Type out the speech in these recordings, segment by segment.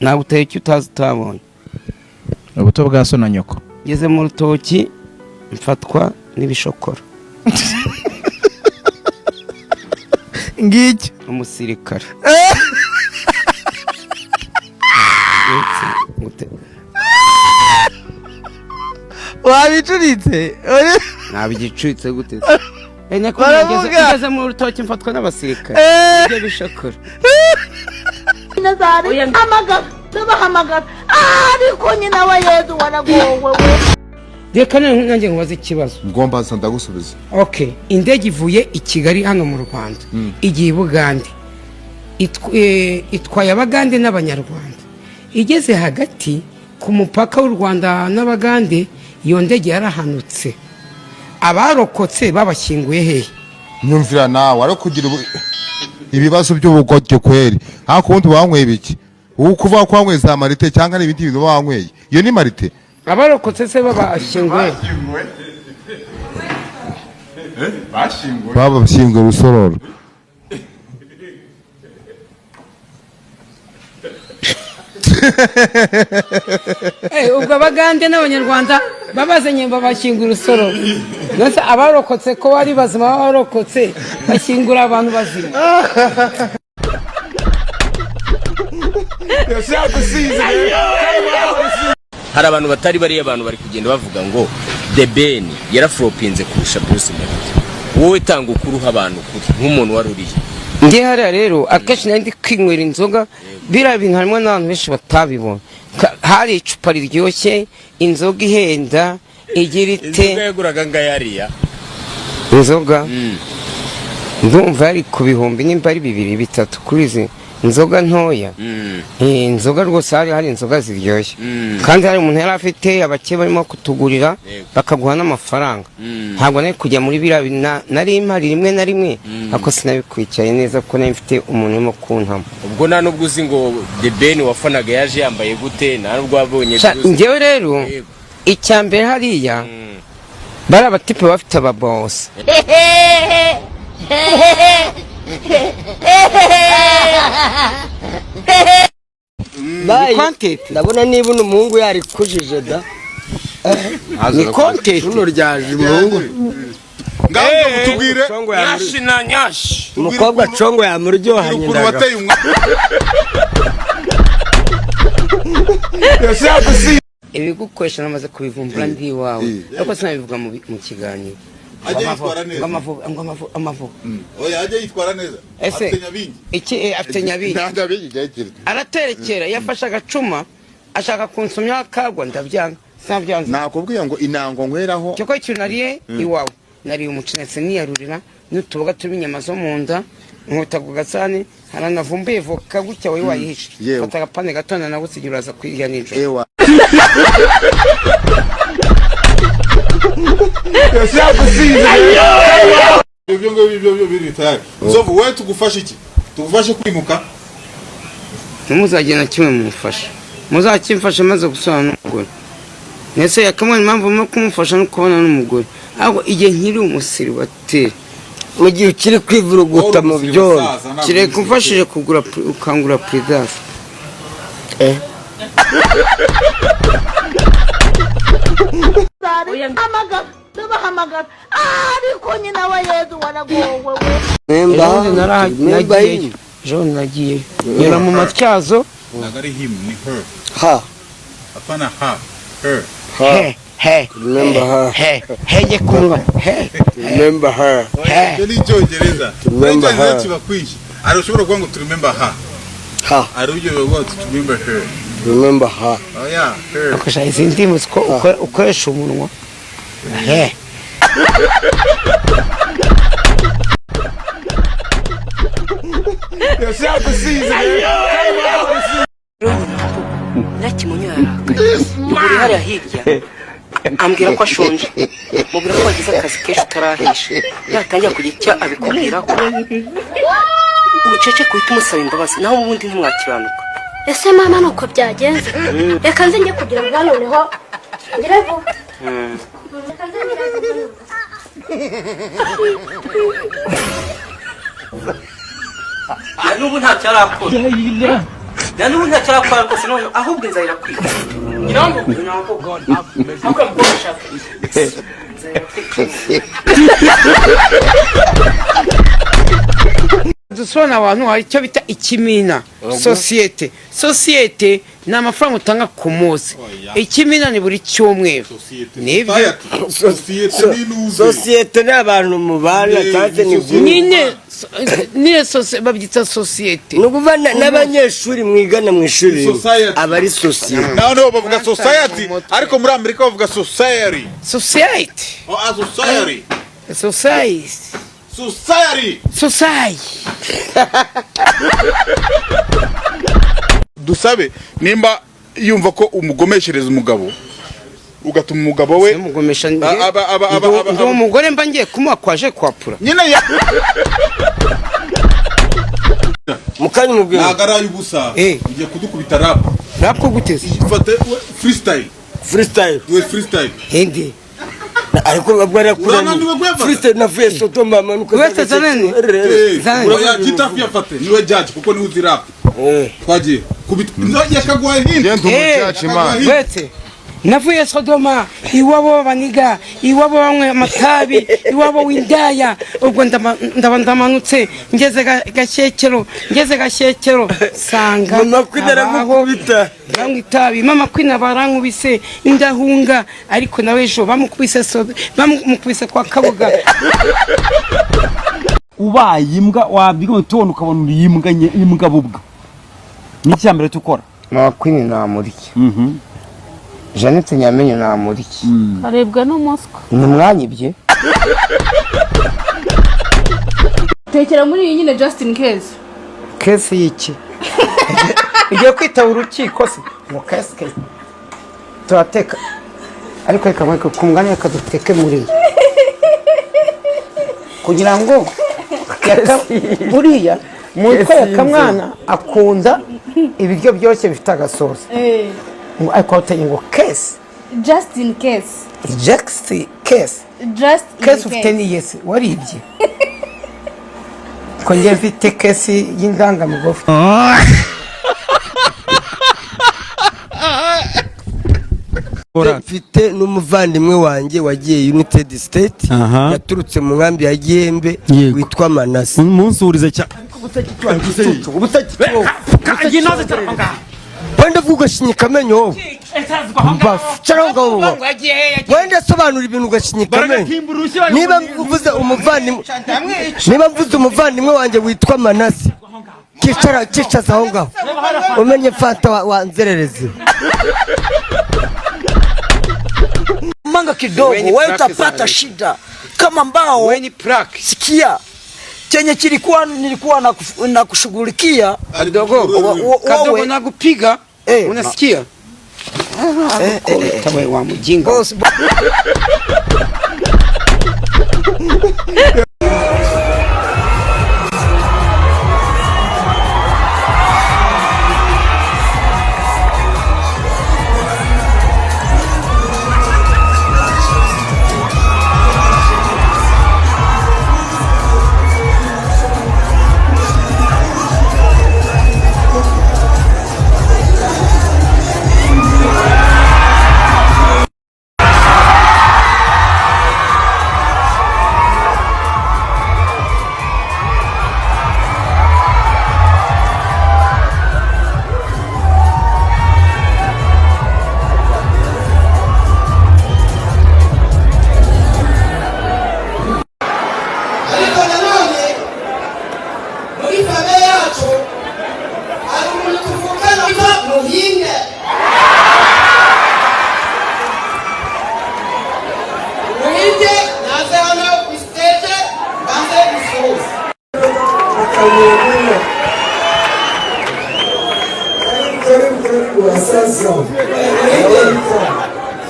Naguteye icyo utazi utabonye. Ubuto bwa so na nyoko. Ngeze mu rutoki mfatwa n'ibishokoro. Ngicyo. Umusirikare. Wabicuritse. Nabigicuritse gute? Baravuga. Ngeze mu rutoki mfatwa n'abasirikare. Ibyo bishokoro. Hamagara, ndabahamagara, ariko nyina wa Yezu waragowe we. Reka noneho nanjye nkubaze ikibazo. Ngomba ndagusubiza. Okay, indege ivuye i Kigali hano mu Rwanda igiye i Bugande, itwaye Abagande n'Abanyarwanda. Igeze hagati ku mupaka w'u Rwanda n'Abagande, iyo ndege yarahanutse. Abarokotse babashyinguye hehe? Nyumvira nawe, ari kugira ibibazo by'ubugoryi kweri. Hakundi wanyweye biki? Ubu kuvuga ko wanyweye za marite cyangwa n'ibindi bintu wanyweye, iyo ni marite. Abarokotse se babashyinguye? Babashyinguye Rusororo. Ubwo Abagande n'Abanyarwanda babazanye babashyingura Rusororo. Mbese abarokotse ko bari bazima, barokotse bashyingura abantu bazima? Hari abantu batari bariya, abantu bari kugenda bavuga ngo The Ben yaraflopinze kurusha Bruce Melody. Wowe tanga ukuri, uha abantu ukuri nk'umuntu wari uriye. Ndi hariya rero akenshi nari ndi kwinywera inzoga, biriya bintu harimo n'abantu benshi batabibona. Hari icupa riryoshye, inzoga ihenda igira ite. Inzoga yaguraga ngayariya? Inzoga ndumva yari ku bihumbi nimba ari bibiri bitatu kuri izi inzoga ntoya. Inzoga rwose hari inzoga ziryoshye, kandi hari umuntu yari afite abakire barimo kutugurira, bakaguha n'amafaranga. Ntabwo nari kujya muri biriya bintu, nari mpari rimwe na rimwe, ariko sinabikurikiye neza kuko nari mfite umuntu urimo kuntama. Ubwo nta nubwo uzi ngo The Ben wafanaga yaje yambaye gute, nta nubwo wabonye Bruce. Njyewe rero icya mbere hariya bari abatipe bafite ababosi. Bayi, Ni ndabona niba uno muhungu yarikujije da. Ni kontete. Runo ryaje umuhungu. Ngaho tubwire. Congo ya Nyashi na nyashi. umukobwa Congo yamuryohanye ukuntu ndaga. wateye umwa. Ibigukoresha namaze kubivumbura ndi iwawe, ariko sinabivuga mu kiganiro. Ajye yitwara neza. Ngo amavubi, ngo amavubi, amavubi. Oya, ajye yitwara neza. Ese Afite nyabingi. Iki afite nyabingi. Nta nyabingi yagira. Araterekera, iyo afashe agacuma ashaka kunsomya akagwa, ndabyanga, sinabyanze. Nakubwiye ngo inango nkweraho. Cyoko ikintu nariye iwawe, nariye umuceri ndetse niyarurira n'utuboga turimo inyama zo mu nda, nkota ku gasahani haranavumbuye voka gutya wowe wayihishe. Yewe. Fata agapande gato nanagusigira uraza kuyirya nijoro. Ewa. Ibyo ngibyo byo biri tayari. Nzovu, wowe tugufashe iki? Tugufashe kwimuka? Ntimuzagire na kimwe mumufasha, muzakimfasha maze gusubana n'umugore. Ndetse yakamwe impamvu murimo kumufasha no kubona n'umugore, ahubwo igihe nkiri umusiribateri, Mu gihe ukiri kwivuruguta mu byondo. Kireka umfashije kugura ukangura puridasi. Hamagara, ndabahamagara, ariko nyina wa Yezu waragowe we. Memba, Ejo bundi memba. nagiyeyo, ejo bundi nagiyeyo nyura mu Matyazo. Ntabwo ari him, ni her. Ha. Apana ha, her. He he. Remember her. He he, njye kunywa he. Remember her. He. Icyo ni Icyongereza. Remember Icyongereza her. kiba kwinshi. Hari ushobora kuvuga ngo to remember her. Ha. Hari uburyo bavuga ngo to remember her. Remember her. Oya, her. Akoresha izi ndimi ko ukoresha umunwa he. Nyakimonyo yarakaye, duhuriye hariya hirya, ambwira ko ashonje, mubwira ko wagize akazi kenshi utarahisha, yatangira kugira icyo abikubwiraho ubucece kuhita umusaba imbabazi, naho ubundi ntimwakiranuka. Ese mama, nuko byagenze? Reka nze njye kugira vuba, noneho ngire vuba. Reka nze ngire vuba. N'ubu ntacyo arakora. Na n'ubu ntacyo arakora rwose, none ahubwo inzara irakwica. Nyina wambuga, nyina wambuga. Ahubwo mukobwa ashaka. Inzara irakwica. Dusobanura abantu, hari icyo bita ikimina. Sosiyete ni amafaranga utanga ku munsi, ikimina ni buri cyumweru, nibyo. Sosiyete ni Sosiyete ni abantu mubana cyangwa se ni group. Nyine babyita sosiyete. Ni ukuvuga n'abanyeshuri mwigana mu ishuri rimwe, Society. aba ari sosiyete. Naho bavuga society, ariko muri Amerika bavuga society. Society. Oh, ah, society. Society. Society. Society. Dusabe nimba yumva ko umugomeshereza umugabo, ugatuma umugabo we Mugomesha? Aba Ndi umugore, mba ngiye kumuha kwaje kwapura. Nyine ya Mukanya umubwira. Ntabwo ari ay'ubusa. Ugiye kudukubita rap. Rap ko guteze? Fate freestyle. Freestyle. Duwe freestyle. Hindi. Ariko babwo arakuranye. Urananiwe kuyafata? Freestyle, navuye Sodoma manuka. Wese zanani? Oya, Gitafu yafate, niwe judge kuko niwe uzi rap. Twagiye kubita yakaguhaye hint. Genda umucaca imana. Wetse navuye Sodoma, iwabo b'abaniga, iwabo banywe amatabi, iwabo w'indaya. Ubwo ndaba ndamanutse ngeze Gashyekero, ngeze Gashyekero sanga Mama Queen aramukubita. Banywa itabi, mama Queen barankubise indahunga, ariko nawe ejo bamukubise bamukubise kwa Kabuga. Ubaye imbwa wabyuka mu gitondo ukabona uri imbwa imbwa bubwa, ni icya mbere tukora. Mama Queen namurya, Jeannette Nyamenyo namurya. Karebwa n'umuswa. Ni mwanyibye. Tekera muri iyi nyine, just in case. Case y'iki? Ugiye kwitaba urukiko se ngo case? Case turateka, ariko reka mwereke ku mwanya, reka duteke muri iyi kugira ngo buriya mu mwana akunda ibiryo byoroshye bifite agasosi. Ngo ariko wateye ngo case? Just in case. Just case. Just in Case ufite case. ni yesi waribye, ko njye mfite case y'indangamugofi. Mfite n'umuvandimwe wanjye wagiye United State, yaturutse mu nkambi ya Gihembe, witwa Manase. Umunsi cyane. Wenda uvuga ugashinyika amenyo wowe. Mbafu, cara aho ngaho wowe. Wenda sobanura ibintu ugashinyika amenyo. Niba mvuze umuvandimwe wanjye witwa Manase, kicara, kicaza aho ngaho umenye fanta wa nzererezi. Manga kidogo, wewe utapata shida kama mbao. Sikia chenye kilikuwa nilikuwa na kushughulikia. Kadogo, kadogo, nakupiga, unasikia? Tawe wa mjinga. Boss. Ariko nanone muri famille yacu hari umuntu tuvukana witwa Muhinde. Muhinde naze hano ku stage, banze musuhuze.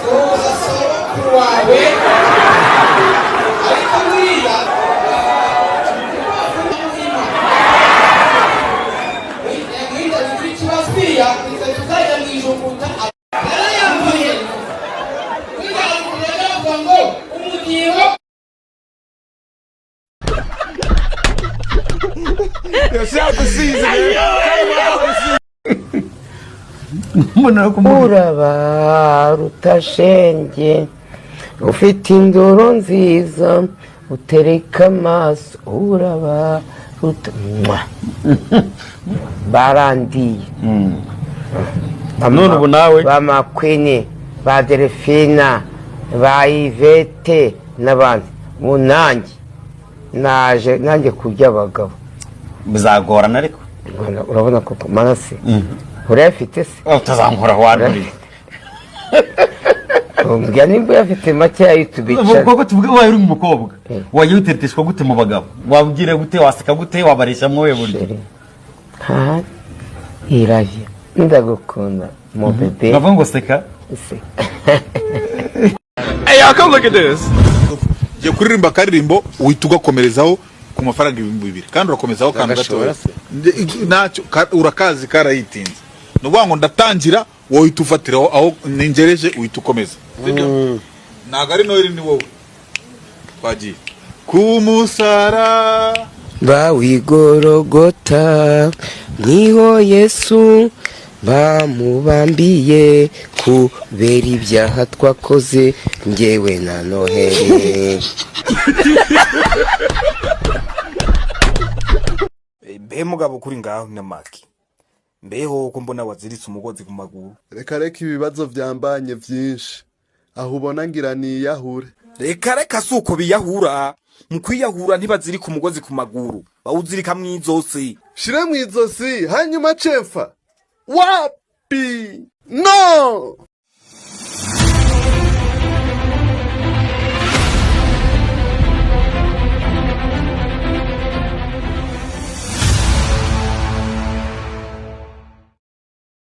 Suhuza sogokuru wawe. Ariko buriya Muhinde bigira ikibazo, buriya nitwe tuzajya mu ijuru kuruta yarayambaye. Buriya haruguru bavuga ngo umudiho. Yo, shout out to Caesar, man. Urabaruta shenge, ufite indoro nziza, utereka amaso, urabaruta. Mwah. Barandiye. None ubu nawe? Ba Makwini, ba Delphina, ba Ivete n'abandi, ubu nanjye naje nanjye kurya abagabo. Bizagorana ariko. Urabona koko Manase urayafite se? Utazankora wanduriye. Mbwira nimba uyafite make yayitubicara. Koko tuvuge ubaye uri umukobwa, wajya witereteshwa gute mu bagabo? Wabwira gute, waseka gute, wabaresha mwowe buryo? Nta iravye, ndagukunda mon bébé. Bavuga ngo seka. Hey, y'all, come look at this. Ngiye kuririmba akaririmbo, uhita ugakomerezaho ku mafaranga 2000, kandi urakomezaho akantu Ndagashobora gatoya. Ntacyo urakazi karayitinze. Ni ukuvuga ngo ndatangira, wowe uhita ufatiraho aho ningereje, uhita ukomeza. Sibyo? Ntabwo ari Noheli, ni wowe. Twagiye. Ku musara Bawigorogota niho Yesu bamubambiye kubera ibyaha twakoze njyewe na Noheli. Mbe mugabo, kuri ngaho nyamaki, mbeho ko mbona waziritse umugozi ku maguru? Reka reka, ibibazo byambanye byinshi, aho ubona ngira niyahure. Reka reka, si uko biyahura. Mu kwiyahura ntibazirika umugozi ku maguru, bawuzirika mw'izosi. Shire mu izosi, hanyuma cefa wapi no.